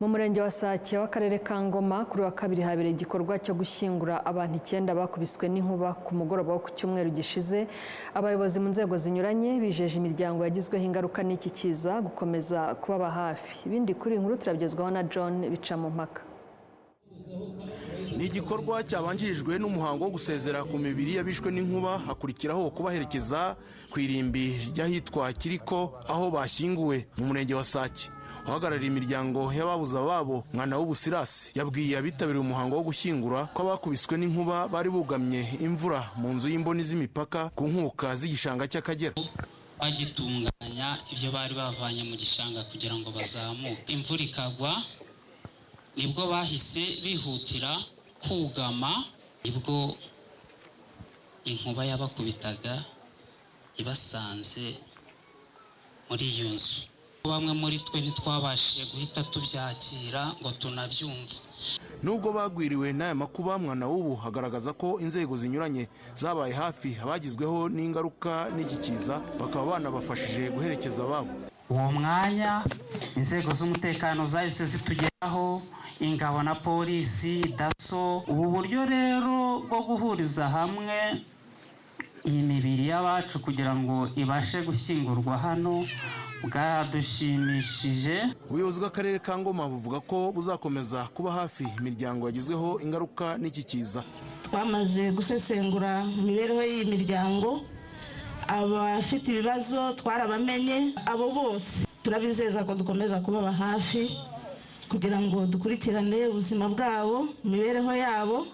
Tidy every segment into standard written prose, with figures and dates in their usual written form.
Mu murenge wa Sake w'akarere ka Ngoma, kuri wa kabiri habereye igikorwa cyo gushyingura abantu 9 bakubiswe n'inkuba ku mugoroba wo ku cyumweru gishize. Abayobozi mu nzego zinyuranye bijeje imiryango yagizweho ingaruka n'iki kiza gukomeza kubaba hafi. Ibindi kuri iyi nkuru turabigezwaho na John Bicamumpaka. Ni igikorwa cyabanjirijwe n'umuhango wo gusezera ku mibiri y'abishwe n'inkuba, hakurikiraho kubaherekeza ku irimbi ry'ahitwa Kiriko aho bashyinguwe mu murenge wa Sake. Uhagarariye imiryango y'ababuze ababo, Mwana w'Ubusirasi, yabwiye abitabiriye umuhango wo gushyingura ko abakubiswe n'inkuba bari bugamye imvura mu nzu y'imboni z'imipaka ku nkuka z'igishanga cy'Akagera. Bagitunganya ibyo bari bavanye mu gishanga kugira ngo bazamuke, imvura ikagwa, nibwo bahise bihutira kugama, nibwo inkuba yabakubitaga ibasanze muri iyo nzu. Bamwe muri twe ntitwabashije guhita tubyakira ngo tunabyumve. Nubwo bagwiriwe n'aya makuba, Mwana w'ubu agaragaza ko inzego zinyuranye zabaye hafi abagizweho n'ingaruka n'iki kiza, bakaba banabafashije guherekeza ababo. Uwo mwanya inzego z'umutekano zahise zitugeraho, ingabo na polisi, DASSO. Ubu buryo rero bwo guhuriza hamwe iyi mibiri y'abacu kugira ngo ibashe gushyingurwa hano bwadushimishije. Ubuyobozi bw'akarere ka Ngoma buvuga ko buzakomeza kuba hafi imiryango yagizweho ingaruka n'iki kiza. Twamaze gusesengura imibereho y'iyi miryango. Abafite ibibazo twarabamenye. Abo bose turabizeza ko dukomeza kubaba hafi kugira ngo dukurikirane ubuzima bwabo, imibereho yabo.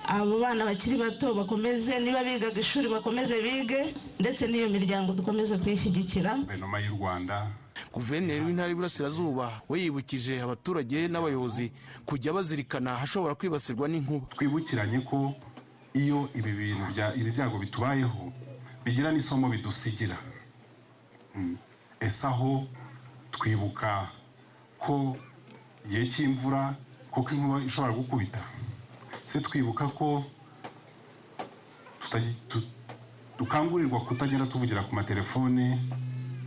Abo bana bakiri bato bakomeze, niba bigaga ishuri bakomeze bige, ndetse n'iyo miryango dukomeze kuyishyigikira. Guverinoma y'u Rwanda. Guverineri w'intara y'Iburasirazuba we yibukije abaturage n'abayobozi kujya bazirikana ahashobora kwibasirwa n'inkuba. Twibukiranye ko iyo ibi bintu bya ibi byago bitubayeho bigira n'isomo bidusigira. Ese aho twibuka ko igihe cy'imvura kuko inkuba ishobora gukubita? Se twibuka ko dukangurirwa kutagenda tuvugira ku matelefone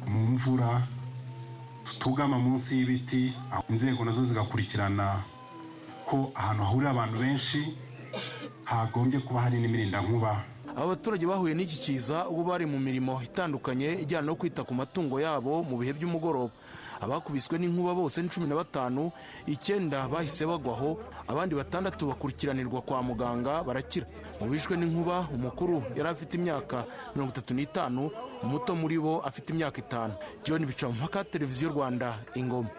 mu mvura, tutugama munsi y'ibiti? Inzego nazo zigakurikirana ko ahantu hahurira abantu benshi hagombye kuba hari n'imirindankuba. Aba baturage bahuye n'iki kiza ubwo bari mu mirimo itandukanye ijyana no kwita ku matungo yabo mu bihe by'umugoroba. Abakubiswe n'inkuba bose ni 15, 9 bahise bagwaho, abandi 6 bakurikiranirwa kwa muganga barakira. Mu bishwe n'inkuba, umukuru yari afite imyaka 35, umuto muri bo afite imyaka 5. John Bicamumpaka, Televiziyo Rwanda, Ingoma.